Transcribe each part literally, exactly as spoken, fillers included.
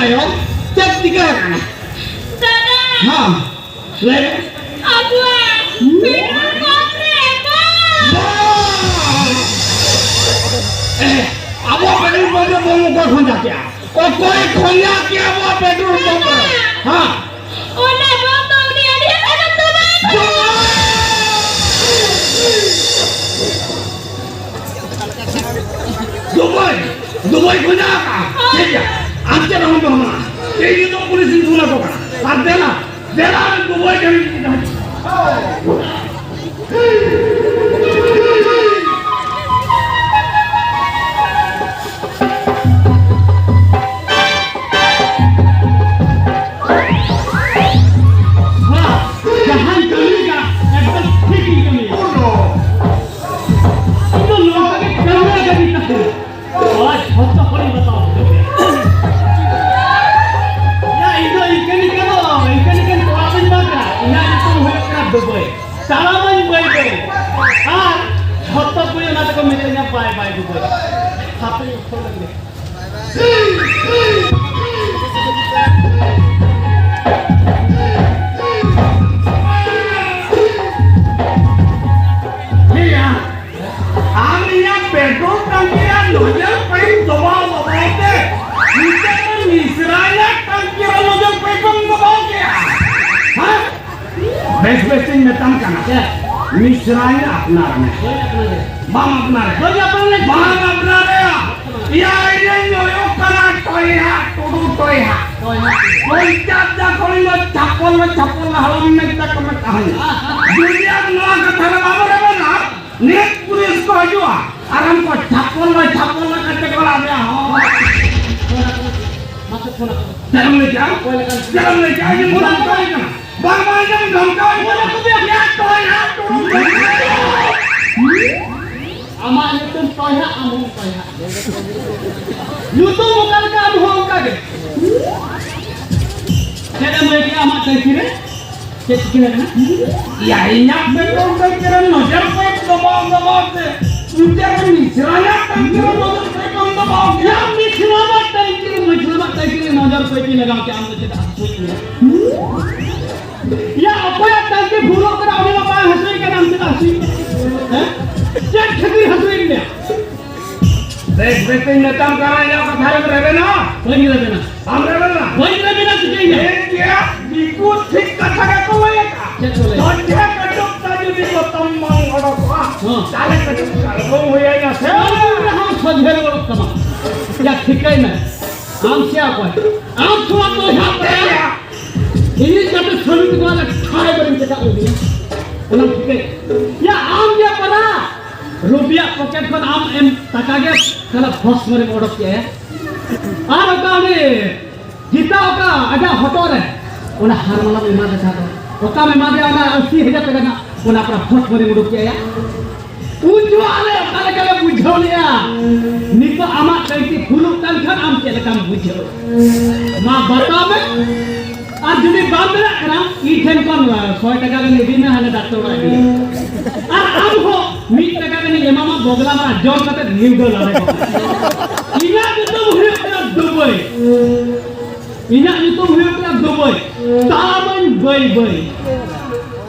ᱟᱭᱳ, ᱪᱮᱫ ᱪᱤᱠᱟᱹ ᱟᱠᱟᱱᱟ? ᱫᱟᱫᱟ! ᱦᱮᱸ, ᱞᱟᱹᱭ ᱢᱮ᱾ ᱟᱵᱚᱣᱟᱜ ᱯᱮᱴᱨᱳᱞ ᱯᱟᱢᱯ ᱨᱮ ᱵᱚᱢ! ᱵᱚᱢ! ᱮ, ᱟᱵᱚᱣᱟᱜ ᱯᱮᱴᱨᱳᱞ ᱯᱟᱢᱯ ᱨᱮ ᱵᱚᱢ ᱚᱠᱚᱭ ᱠᱷᱚᱱ ᱡᱟᱹᱛᱤᱜᱼᱟ? ᱚᱠᱚᱭ ᱠᱷᱚᱱᱟᱜ ᱜᱮ ᱟᱵᱚᱣᱟᱜ ᱯᱮᱴᱨᱳᱞ ᱯᱟᱢᱯ ᱨᱮ? ᱦᱮᱸ? ᱚᱱᱟ ᱵᱚᱢ ᱫᱚ ᱩᱱᱤ ᱟᱹᱰᱤ ᱟᱸᱴ ᱫᱚᱢᱮ ᱫᱩᱵᱟᱭ! ᱫᱩᱵᱟᱭ ᱠᱷᱚᱱᱟᱜ! ᱴᱷᱤᱠ ᱜᱮᱭᱟ, ᱟᱢ ᱪᱮᱫ ᱦᱚᱸ ᱵᱟᱢ ᱵᱷᱟᱵᱽᱱᱟ᱾ ᱤᱧ ᱫᱚ ᱯᱩᱞᱤᱥ ᱤᱧ ᱯᱷᱳᱱ ᱟᱠᱚ ᱠᱟᱱᱟ᱾ ᱟᱨ ᱫᱮᱞᱟ, ᱫᱮᱞᱟ ᱫᱩᱵᱟᱭ ᱠᱟᱹᱢᱤ᱾ ᱦᱮᱸ, ᱡᱟᱦᱟᱸᱧ ᱠᱟᱹᱢᱤ ᱠᱟᱱᱟ, ᱮᱠᱫᱚᱢ ᱴᱷᱤᱠ ᱤᱧ ᱠᱟᱹᱢᱤᱭᱟ᱾ ᱤᱧ ᱫᱚ ᱱᱚᱝᱠᱟ ᱜᱮ ᱠᱟᱹᱢᱤ ᱞᱟᱹᱜᱤᱫ ᱤᱧ ᱛᱟᱦᱮᱸ᱾ ᱟᱨ ᱡᱷᱚᱛᱚ ᱦᱚᱲᱤᱧ ᱵᱟᱛᱟᱣ ᱦᱚᱪᱚ ᱯᱮᱭᱟ᱾ ᱭᱟ, ᱤᱧ ᱫᱚ ᱤᱱᱠᱟᱹ ᱤᱱᱠᱟᱹ ᱫᱚ, ᱤᱱᱠᱟᱹ ᱤᱱᱠᱟᱹ ᱠᱚᱲᱟ ᱫᱚᱧ ᱵᱟᱝ ᱠᱟᱱᱟ᱾ ᱤᱧᱟᱹᱜ ᱧᱩᱛᱩᱢ ᱦᱩᱭᱩᱜ ᱠᱟᱱᱟ ᱫᱩᱵᱟᱹᱭ᱾ ᱛᱟᱲᱟᱢᱟᱹᱧ ᱵᱟᱹᱭ ᱵᱟᱹᱭ᱾ ᱟᱨ ᱡᱷᱚᱛᱚ ᱠᱚ ᱚᱱᱟ ᱛᱮᱠᱚ ᱢᱤᱛᱟᱹᱧᱟ, "ᱵᱟᱭ ᱵᱟᱭ ᱫᱩᱵᱟᱹᱭ᱾" ᱦᱟᱯᱮᱧ ᱯᱷᱳᱱ ᱞᱮᱜᱮ᱾ ᱦᱮᱸᱭᱟ, ᱟᱢ ᱤᱧᱟᱹᱜ ᱯᱮᱴᱨᱳᱞ ᱴᱟᱝᱠᱤ ᱨᱮ ᱱᱚᱡᱚᱨ ᱯᱟᱭᱤᱯ ᱫᱚᱵᱟᱣ ᱫᱚᱵᱟᱣ ᱛᱮ ᱱᱤᱛᱚᱜ ᱫᱚ ᱢᱤᱥᱨᱟᱭᱟᱜ ᱴᱟᱝᱠᱤ ᱨᱮ ᱱᱚᱡᱚᱨ ᱯᱟᱭᱤᱯ ᱮᱢ ᱫᱚᱵᱟᱣ ᱠᱮᱜᱼᱟ? ᱦᱮᱸ? ᱵᱮᱥ ᱵᱮᱥ ᱤᱧ ᱢᱮᱛᱟᱢ ᱠᱟᱱᱟ᱾ ᱪᱮᱫ? ᱢᱤᱥᱨᱟᱧ ᱟᱯᱱᱟᱨ ᱢᱮ᱾ ᱵᱟᱹᱧ ᱟᱯᱱᱟᱨᱮ᱾ ᱵᱟᱢ ᱟᱯᱱᱟᱨᱮ᱾ ᱵᱟᱹᱧ ᱟᱯᱱᱟᱨᱮ᱾ ᱵᱟᱢ ᱟᱯᱱᱟᱨᱮᱭᱟ᱾ ᱮᱭᱟ, ᱤᱧᱤᱧ ᱦᱩᱭᱩᱜ ᱠᱟᱱᱟ ᱴᱚᱭᱦᱟ, ᱴᱩᱰᱩ ᱴᱚᱭᱦᱟ᱾ ᱴᱚᱭᱦᱟ᱾ ᱯᱚᱧᱪᱟᱥ ᱡᱟ ᱠᱷᱚᱱᱤᱧ ᱫᱚ ᱪᱷᱟᱯᱚᱞ ᱞᱚ, ᱪᱷᱟᱯᱚᱞ ᱞᱚ ᱦᱟᱲᱟᱢ ᱢᱮᱱᱛᱮ ᱠᱚ ᱢᱮᱛᱟᱦᱟᱧᱟ᱾ ᱡᱩᱫᱤ ᱟᱢ ᱱᱚᱣᱟ ᱠᱟᱛᱷᱟ ᱨᱮ ᱵᱟᱢ ᱨᱮᱵᱮᱱᱟ, ᱱᱤᱛ ᱯᱩᱞᱤᱥ ᱠᱚ ᱦᱤᱡᱩᱜᱼᱟ᱾ ᱟᱨ ᱟᱢ ᱠᱚ ᱪᱷᱟᱯᱚᱞ ᱞᱚ, ᱪᱷᱟᱯᱚᱞ ᱞᱚ ᱠᱟᱛᱮ ᱠᱚ ᱞᱟᱫᱮᱭᱟ᱾ ᱦᱚᱸ᱾ ᱪᱮᱫ ᱮᱢ ᱞᱟᱹᱭ ᱠᱮᱜᱼᱟ? ᱪᱮᱫ ᱮᱢ ᱞᱟᱹᱭ ᱠᱮᱜᱼᱟ? ᱤᱧ ᱫᱷᱚᱢᱠᱟᱣ ᱠᱟᱱᱟ᱾ ᱵᱟᱝ, ᱵᱟᱝ, ᱤᱧ ᱫᱷᱚᱢᱠᱟᱣ ᱠᱟᱱᱟ᱾ ᱭᱟ, ᱴᱚᱭᱦᱟ, ᱴᱩᱰᱩ ᱴᱚᱭᱦᱟ᱾ ᱟᱢᱟᱜ ᱧᱩᱛᱩᱢ ᱴᱚᱭᱦᱟ, ᱟᱢ ᱦᱚᱸᱢ ᱴᱚᱭᱦᱟ᱾ ᱧᱩᱛᱩᱢ ᱚᱠᱟ ᱞᱮᱠᱟ, ᱟᱢ ᱦᱚᱸ ᱚᱱᱠᱟ ᱜᱮ᱾ ᱪᱮᱫ ᱮᱢ ᱞᱟᱹᱭ ᱠᱮᱜᱼᱟ ᱟᱢᱟᱜ ᱴᱟᱝᱠᱤ ᱨᱮ? ᱪᱮᱫ ᱪᱤᱠᱟᱹ ᱟᱠᱟᱱᱟ? ᱭᱟ, ᱤᱧᱟᱹᱜ ᱯᱮᱴᱨᱳᱞ ᱴᱟᱝᱠᱤ ᱨᱮ ᱱᱚᱡᱚᱨ ᱯᱟᱭᱤᱯ ᱫᱚᱵᱟᱣ ᱫᱚᱵᱟᱣ ᱛᱮ ᱤᱧ ᱨᱮ ᱢᱤᱥᱨᱟᱭᱟᱜ ᱴᱟᱝᱠᱤ ᱨᱮ ᱱᱚᱡᱚᱨ ᱯᱟᱭᱤᱯ ᱮᱢ ᱭᱟ ᱢᱤᱪᱷᱞᱟᱢᱟ ᱴᱟᱝᱠᱤ ᱨᱮ, ᱢᱤᱪᱷᱞᱟᱢᱟ ᱴᱟᱝᱠᱤ ᱨᱮ ᱱᱚᱡᱚᱨ ᱠᱚᱭᱴᱤ ᱞᱟᱜᱟᱣ ᱠᱮᱫ ᱟᱢ ᱫᱚ ᱪᱮᱫᱟᱜ ᱦᱟᱹᱥᱩᱭᱮᱫ ᱢᱮᱭᱟ? ᱭᱟ ᱚᱠᱚᱭᱟᱜ ᱴᱟᱝᱠᱤ ᱯᱷᱩᱞᱚᱜ ᱠᱟᱱᱟ ᱩᱱᱤ ᱢᱟ ᱵᱟᱝ ᱦᱟᱹᱥᱩᱭ ᱠᱟᱱᱟ, ᱟᱢ ᱪᱮᱫᱟᱜ ᱦᱟᱹᱥᱩᱭᱮᱫ ᱢᱮᱭᱟ? ᱦᱮᱸ? ᱪᱮᱫ ᱠᱷᱟᱹᱛᱤᱨ ᱦᱟᱹᱥᱩᱭᱮᱫ ᱢᱮᱭᱟ? ᱵᱮᱥ ᱵᱮᱥ ᱤᱧ ᱢᱮᱛᱟᱢ ᱠᱟᱱᱟ, ᱤᱧᱟᱹᱜ ᱠᱟᱛᱷᱟ ᱨᱮᱢ ᱨᱮᱵᱮᱱᱟ? ᱵᱟᱹᱧ ᱨᱮᱵᱮᱱᱟ᱾ ᱵᱟᱢ ᱨᱮᱵᱮᱱᱟ? ᱵᱟᱹᱧ ᱨᱮᱵᱮᱱᱟ, ᱪᱤᱠᱟᱹᱭᱮᱱᱟ? ᱴᱷᱤᱠ ᱜᱮᱭᱟ, ᱫᱤᱠᱩ ᱴᱷᱤᱠ ᱠᱟᱛᱷᱟ ᱜᱮᱠᱚ ᱞᱟᱹᱭ ᱟᱠᱟᱫᱼᱟ᱾ ᱪᱮᱫ ᱠᱚ ᱞᱟᱹᱭ? ᱥᱚᱡᱷᱮ ᱠᱟᱹᱴᱩᱵ ᱛᱮ ᱡᱩᱫᱤ ᱜᱚᱛᱚᱢ ᱵᱟᱝ ᱚᱰᱚᱠᱚᱜᱼᱟ, ᱦᱚᱸ᱾ ᱛᱟᱦᱞᱮ ᱠᱟᱹᱴᱩᱵ ᱥᱟᱲᱜᱚᱢ ᱦᱩᱭ ᱟᱭᱟ ᱥᱮ? ᱟᱢ ᱨᱮᱦᱚᱸ ᱥᱚᱡᱷᱮ ᱨᱮ ᱚᱰᱚᱠ ᱛᱟᱢᱟ᱾ ᱭᱟ, ᱴᱷᱤᱠᱟᱹᱭ ᱢᱮ᱾ ᱟᱢ ᱥᱮ ᱚᱠᱚᱭ? ᱟᱢ ᱛᱷᱚᱲᱟ ᱵᱚᱭᱦᱟ ᱯᱮᱲᱟ᱾ ᱤᱧ ᱡᱟᱛᱮ ᱥᱟᱹᱨᱤ ᱛᱮ ᱱᱚᱣᱟ ᱨᱮ ᱴᱷᱟᱭ ᱵᱟᱹᱧ ᱪᱮᱠᱟ ᱩᱰᱤᱭᱟ᱾ ᱚᱱᱟ ᱴᱷᱤᱠᱟᱹᱭ᱾ ᱭᱟ, ᱟᱢ ᱜᱮ ᱯᱟᱨᱟ᱾ ᱨᱩᱯᱤᱭᱟ ᱯᱚᱠᱮᱴ ᱠᱷᱚᱱ ᱟᱢ ᱮᱢ ᱴᱟᱠᱟ ᱜᱮ ᱥᱟᱞᱟ ᱯᱷᱚᱥ ᱢᱟᱨᱮᱢ ᱚᱰᱚᱠ ᱠᱮᱜᱼᱟ᱾ ᱟᱨ ᱚᱠᱟ ᱩᱱᱤ ᱡᱤᱛᱟ ᱚᱠᱟ ᱟᱡᱟᱜ ᱦᱚᱴᱚᱜ ᱨᱮ ᱚᱱᱟ ᱦᱟᱨ ᱢᱟᱞᱟᱢ ᱮᱢᱟᱫᱮ ᱛᱟᱦᱮᱸ ᱫᱚ, ᱚᱠᱟᱢ ᱮᱢᱟᱫᱮᱭᱟ ᱚᱱᱟ ᱟᱥᱤ ᱦᱟᱡᱟᱨ ᱴᱟᱠᱟ ᱨᱮᱱᱟᱜ, ᱚᱱᱟ ᱯᱟᱨᱟ ᱯᱷᱚᱥ ᱢᱟᱨᱮᱢ ᱩᱰᱩᱠ ᱠᱮᱜᱼᱟ᱾ ᱩᱱ ᱡᱚᱦᱚᱜ ᱟᱞᱮ ᱚᱠᱟ ᱞᱮᱠᱟ ᱞᱮ ᱵᱩᱡᱷᱟᱹᱣ ᱞᱮᱜᱼᱟ, ᱱᱤᱛᱚᱜ ᱟᱢᱟᱜ ᱴᱟᱝᱠᱤ ᱯᱷᱩᱞᱩᱜ ᱠᱟᱱ ᱠᱷᱟᱱ ᱟᱢ ᱪᱮᱫ ᱞᱮᱠᱟᱢ ᱵᱩᱡᱷᱟᱹᱣ? ᱢᱟ ᱵᱟᱛᱟᱣ ᱢᱮ᱾ ᱟᱨ ᱡᱩᱫᱤ ᱵᱟᱢ ᱵᱮᱱᱟᱜ ᱠᱟᱱᱟ, ᱤᱧ ᱴᱷᱮᱱ ᱠᱷᱚᱱ, ᱟᱸ, ᱥᱚᱭ ᱴᱟᱠᱟ ᱜᱟᱱ ᱤᱫᱤ ᱢᱮ, ᱦᱟᱱᱮ ᱰᱟᱠᱛᱚᱨ ᱚᱲᱟᱜ ᱤᱫᱤ᱾ ᱟᱨ ᱟᱢ ᱦᱚᱸ ᱢᱤᱫ ᱴᱟᱠᱟ ᱜᱟᱱᱤᱧ ᱮᱢᱟᱢᱟ, ᱵᱚᱜᱞᱟ ᱢᱟ ᱡᱚᱢ ᱠᱟᱛᱮ ᱧᱤᱫᱟᱹ ᱞᱟᱲᱮ ᱠᱚᱜ ᱢᱮ᱾ ᱤᱧᱟᱹᱜ ᱧᱩᱛᱩᱢ ᱦᱩᱭᱩᱜ ᱠᱟᱱᱟ ᱫᱩᱵᱟᱹᱭ᱾ ᱤᱧᱟᱹᱜ ᱧᱩᱛᱩᱢ ᱦᱩᱭᱩᱜ ᱠᱟᱱᱟ ᱫᱩᱵᱟᱹᱭ᱾ ᱛᱟᱲᱟᱢᱟᱹᱧ ᱵᱟᱹᱭ ᱵᱟᱹᱭ᱾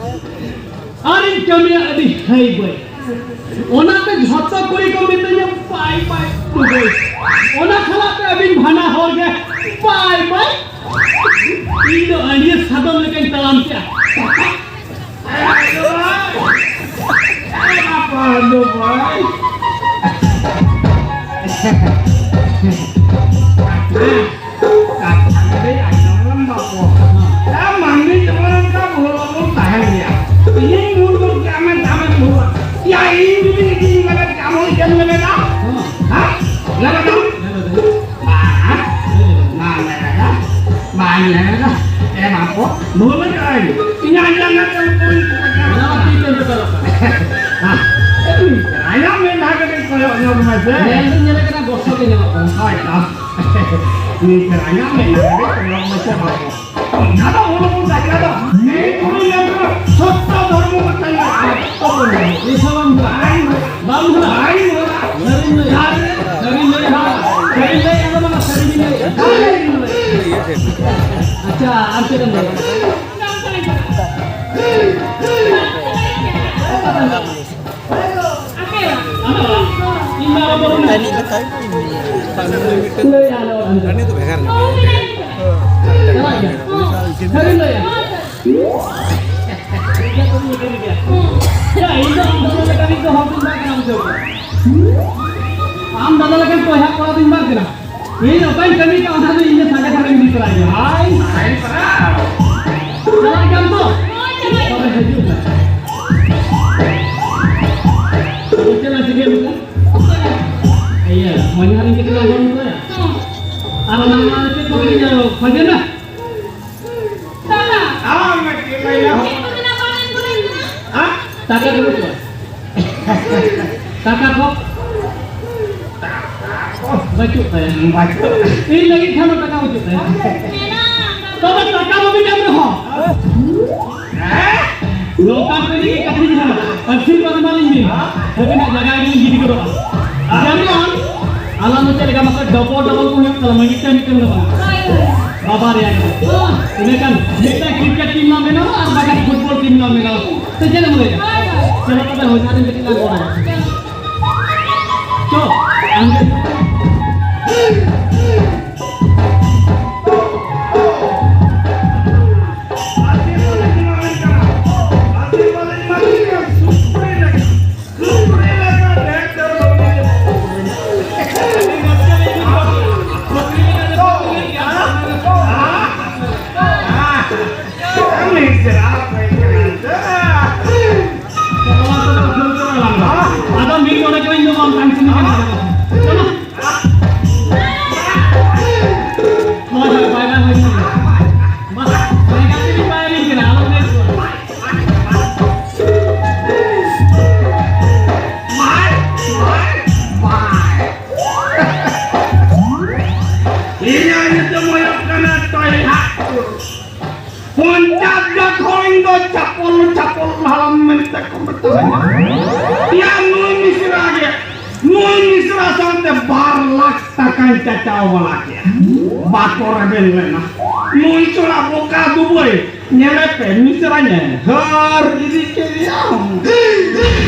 ᱟᱨᱤᱧ ᱠᱟᱹᱢᱤᱭᱟ ᱟᱹᱰᱤ ᱦᱟᱹᱭ ᱵᱟᱹᱭ᱾ ᱚᱱᱟᱛᱮ ᱡᱷᱚᱛᱚ ᱠᱩᱲᱤ ᱠᱚ ᱢᱤᱛᱟᱹᱧᱟ, "ᱵᱟᱭ ᱵᱟᱭ ᱫᱩᱵᱟᱹᱭ᱾" ᱚᱱᱟ ᱥᱟᱞᱟᱜ ᱛᱮ ᱟᱹᱵᱤᱱ ᱵᱟᱱᱟ ᱦᱚᱲ ᱜᱮ, "ᱵᱟᱭ ᱵᱟᱭ᱾" ᱤᱧ ᱫᱚ ᱟᱹᱰᱤ ᱥᱟᱫᱚᱢ ᱞᱮᱠᱟᱧ ᱛᱟᱲᱟᱢ ᱠᱮᱜᱼᱟ᱾ ᱫᱩᱵᱟᱹᱭ᱾ ᱠᱟᱛᱷᱟ ᱠᱟᱹᱴᱤᱡ ᱟᱸᱡᱚᱢ ᱞᱮᱢ ᱵᱟᱯᱩ᱾ ᱮ, ᱢᱟᱹᱱᱢᱤ ᱡᱮᱢᱚᱱ ᱚᱱᱠᱟ ᱵᱷᱩᱞ ᱵᱚᱱ ᱛᱟᱦᱮᱱ ᱜᱮᱭᱟ᱾ ᱤᱧᱤᱧ ᱵᱷᱩᱞ ᱜᱚᱫ ᱠᱮᱜᱼᱟ, ᱢᱮᱱᱛᱮ ᱟᱢᱮᱢ ᱵᱷᱩᱞᱟ᱾ ᱭᱟ, ᱤᱧ ᱡᱩᱫᱤ ᱤᱧᱤᱧ ᱞᱮᱵᱮᱫ ᱠᱮᱜᱼᱟ, ᱟᱢ ᱦᱚᱸ ᱤᱧᱮᱢ ᱞᱮᱵᱮᱫᱟ? ᱦᱮᱸ? ᱞᱮᱵᱮᱫᱟᱢ? ᱵᱟᱝ, ᱵᱟᱝ ᱞᱮᱵᱮᱫᱟ᱾ ᱵᱟᱝ ᱞᱮᱵᱮᱫᱟ᱾ ᱮ ᱵᱟᱯᱩ, ᱵᱷᱩᱞ ᱠᱟᱜᱼᱟᱹᱧ᱾ ᱤᱧᱟᱹᱜ ᱡᱟᱸᱜᱟ ᱛᱮ ᱩᱱᱠᱩᱧ ᱚᱱᱟ ᱢᱟ ᱛᱤ ᱛᱮ ᱵᱮᱴᱟᱨᱚᱜ ᱠᱟᱱᱟ᱾ ᱦᱮᱸ᱾ ᱟᱭᱟᱜ ᱢᱮᱫ ᱫᱷᱟᱣ ᱠᱟᱹᱴᱤᱡ ᱠᱚᱭᱚᱜ ᱧᱚᱜ ᱢᱮᱥᱮ᱾ ᱧᱮᱞ ᱫᱚᱧ ᱧᱮᱞᱮ ᱠᱟᱱᱟ, ᱜᱚᱥᱚ ᱜᱮ ᱧᱮᱞᱚᱜ ᱠᱟᱱᱟ᱾ ᱦᱳᱭ ᱛᱚ᱾ ᱱᱤᱛ ᱨᱟᱸᱜᱟᱣ ᱢᱮᱱᱟᱜ ᱨᱮ ᱠᱚᱭᱚᱜ ᱢᱮᱥᱮ ᱵᱟᱵᱩ᱾ ᱚᱱᱟ ᱫᱚ ᱚᱱᱟ ᱠᱚ ᱡᱟᱭᱜᱟ ᱫᱚ ᱱᱤᱛ ᱠᱩᱲᱤ ᱞᱮᱱ ᱨᱮ ᱥᱚᱛᱛᱚ ᱫᱷᱚᱨᱢᱚ ᱠᱟᱛᱷᱟ ᱞᱮ ᱟᱨ ᱛᱚ ᱵᱚᱞᱮ᱾ ᱤᱥᱟ ᱵᱟᱝ ᱵᱟᱝ ᱵᱟᱝ ᱵᱟᱝ ᱵᱟᱝ ᱵᱟᱝ ᱵᱟᱝ ᱵᱟᱝ ᱦᱟᱹᱱᱤ ᱫᱚ ᱵᱷᱮᱜᱟᱨ ᱧᱚᱜ ᱜᱮᱭᱟ᱾ ᱟᱢ ᱫᱟᱫᱟ ᱞᱮᱠᱟᱱ ᱵᱚᱭᱦᱟ ᱠᱚᱲᱟ ᱫᱚᱧ ᱵᱟᱝ ᱠᱟᱱᱟ᱾ ᱤᱧ ᱚᱠᱟᱧ ᱠᱟᱹᱢᱤ ᱠᱟᱜ, ᱚᱱᱟ ᱫᱚ ᱤᱧ ᱫᱚ ᱥᱟᱸᱜᱮ ᱥᱟᱸᱜᱮᱧ ᱤᱫᱤ ᱛᱚᱨᱟᱭ ᱜᱮᱭᱟ᱾ ᱦᱟᱭ, ᱦᱟᱭ, ᱪᱟᱞᱟᱜ ᱜᱮᱭᱟᱢ ᱛᱚ? ᱛᱚᱵᱮ ᱦᱤᱡᱩᱜ ᱢᱮ᱾ ᱟᱫᱚ ᱪᱮᱫ ᱞᱟᱝ ᱪᱤᱠᱟᱹᱭᱟ ᱢᱮᱱᱛᱮ? ᱤᱭᱟᱹ, ᱢᱟᱹᱡᱷᱤ ᱦᱟᱲᱟᱢ ᱠᱟᱹᱴᱤᱡ ᱞᱟᱝ ᱜᱚᱲᱚ ᱟᱭᱟ᱾ ᱟᱨ ᱚᱱᱟ, ᱚᱱᱟ ᱪᱮᱫ ᱠᱚ ᱠᱟᱹᱴᱤᱡ ᱠᱷᱚᱡᱮ ᱢᱮ? ᱟᱢ ᱪᱮᱫ ᱞᱟᱹᱭ ᱞᱮ? ᱦᱮᱸ? ᱴᱟᱠᱟ ᱠᱚ ᱵᱟᱹᱪᱩᱜᱼᱟ᱾ ᱴᱟᱠᱟ ᱠᱚ ᱵᱟᱹᱪᱩᱜ ᱛᱟᱭᱟ᱾ ᱵᱟᱹᱪᱩᱜ᱾ ᱤᱧ ᱞᱟᱹᱜᱤᱫ ᱠᱷᱟᱱ ᱫᱚ ᱴᱟᱠᱟ ᱵᱟᱹᱪᱩᱜ ᱛᱟᱭᱟ᱾ ᱛᱚᱵᱮ ᱴᱟᱠᱟ ᱵᱟᱹᱵᱤᱱ ᱮᱢ ᱨᱮᱦᱚᱸ, ᱱᱚᱝᱠᱟ ᱠᱚ ᱞᱟᱹᱜᱤᱫ ᱠᱟᱛᱷᱟ ᱡᱟᱦᱟᱸ ᱟᱹᱠᱷᱤᱨ ᱵᱟᱫ ᱢᱟᱞᱤᱧ ᱵᱤᱱ, ᱟᱹᱵᱤᱱᱟᱜ ᱡᱟᱭᱜᱟ ᱜᱮᱞᱤᱧ ᱜᱤᱰᱤ ᱜᱚᱫᱚᱜᱼᱟ᱾ ᱡᱮᱢᱚᱱ ᱟᱞᱟᱝ ᱫᱚ ᱪᱮᱫ ᱞᱮᱠᱟ ᱢᱟᱥᱮ ᱰᱚᱵᱚᱞ ᱰᱚᱵᱚᱞ ᱠᱚ ᱦᱩᱭᱩᱜ ᱛᱟᱞᱟᱝᱟ, ᱢᱤᱫᱴᱟᱝ ᱢᱤᱫᱴᱟᱝ ᱫᱚ ᱵᱟᱝ᱾ ᱵᱟᱵᱟ ᱨᱮ ᱟᱭᱳ᱾ ᱤᱱᱟᱹᱠᱷᱟᱱ ᱢᱤᱫᱴᱟᱝ ᱠᱨᱤᱠᱮᱴ ᱴᱤᱢ ᱞᱟᱝ ᱵᱮᱱᱟᱣᱟ ᱟᱨ ᱵᱟᱠᱷᱟᱱ ᱯᱷᱩᱴᱵᱚᱞ ᱴᱤᱢ ᱞᱟᱝ ᱵᱮᱱᱟᱣᱟ᱾ ᱥᱮ ᱪᱮᱫ ᱮᱢ ᱞᱟᱹᱭᱟ? ᱪᱚᱞᱚ ᱛᱚᱵᱮ ᱦᱚᱡᱟᱨ ᱨᱮ ᱢᱤᱫᱴᱤᱡ ᱞᱟᱝ ᱜᱚᱲᱟᱭᱟ᱾ ᱪᱚ, ᱟᱢ ᱜᱮ᱾ ᱟᱫᱚ ᱢᱤᱫ ᱰᱚᱸᱰᱮᱠ ᱨᱮ ᱤᱧ ᱫᱚ ᱵᱟᱢ ᱛᱟᱦᱮᱸ ᱦᱚᱪᱚᱧ ᱠᱟᱱᱟ᱾ ᱪᱚᱞᱚ᱾ ᱦᱳᱭ, ᱦᱳᱭ, ᱵᱟᱭ, ᱵᱟᱭ, ᱦᱳᱭ, ᱦᱳᱭ᱾ ᱵᱟᱥ, ᱵᱟᱭ ᱜᱟᱛᱮ ᱨᱤᱧ ᱵᱟᱭ ᱟᱹᱞᱤᱧ ᱠᱟᱱᱟ, ᱟᱞᱚᱢ ᱞᱟᱹᱭ ᱠᱚᱣᱟ᱾ ᱤᱧᱟᱜ ᱧᱩᱛᱩᱢ ᱦᱩᱭᱩᱜ ᱠᱟᱱᱟ ᱴᱚᱭᱦᱟ᱾ ᱯᱚᱧᱪᱟᱥ ᱡᱟᱠᱷᱚᱱ ᱤᱧ ᱫᱚ ᱪᱟᱯᱚᱞ ᱪᱟᱯᱚᱞ ᱦᱟᱲᱟᱢ ᱢᱮᱱᱛᱮ ᱠᱚ ᱢᱮᱛᱟᱹᱧᱟ᱾ ᱭᱟ ᱱᱩᱭ ᱢᱤᱥᱨᱟ ᱜᱮ, ᱱᱩᱭ ᱢᱤᱥᱨᱟ ᱥᱟᱶᱛᱮ ᱵᱟᱨ ᱞᱟᱠᱷ ᱴᱟᱠᱟᱧ ᱪᱟᱪᱟᱣ ᱵᱟᱲᱟ ᱠᱮᱫᱼᱟ᱾ ᱵᱟᱠᱚ ᱨᱮᱵᱮᱱ ᱞᱮᱱᱟ᱾ ᱱᱩᱭ ᱪᱚᱲᱟ ᱵᱚᱠᱟ ᱫᱩᱵᱟᱹᱭ, ᱧᱮᱞᱮ ᱯᱮ ᱢᱤᱥᱨᱟᱧᱮ ᱦᱟᱹᱨ ᱤᱫᱤ ᱠᱮᱫᱮᱭᱟ᱾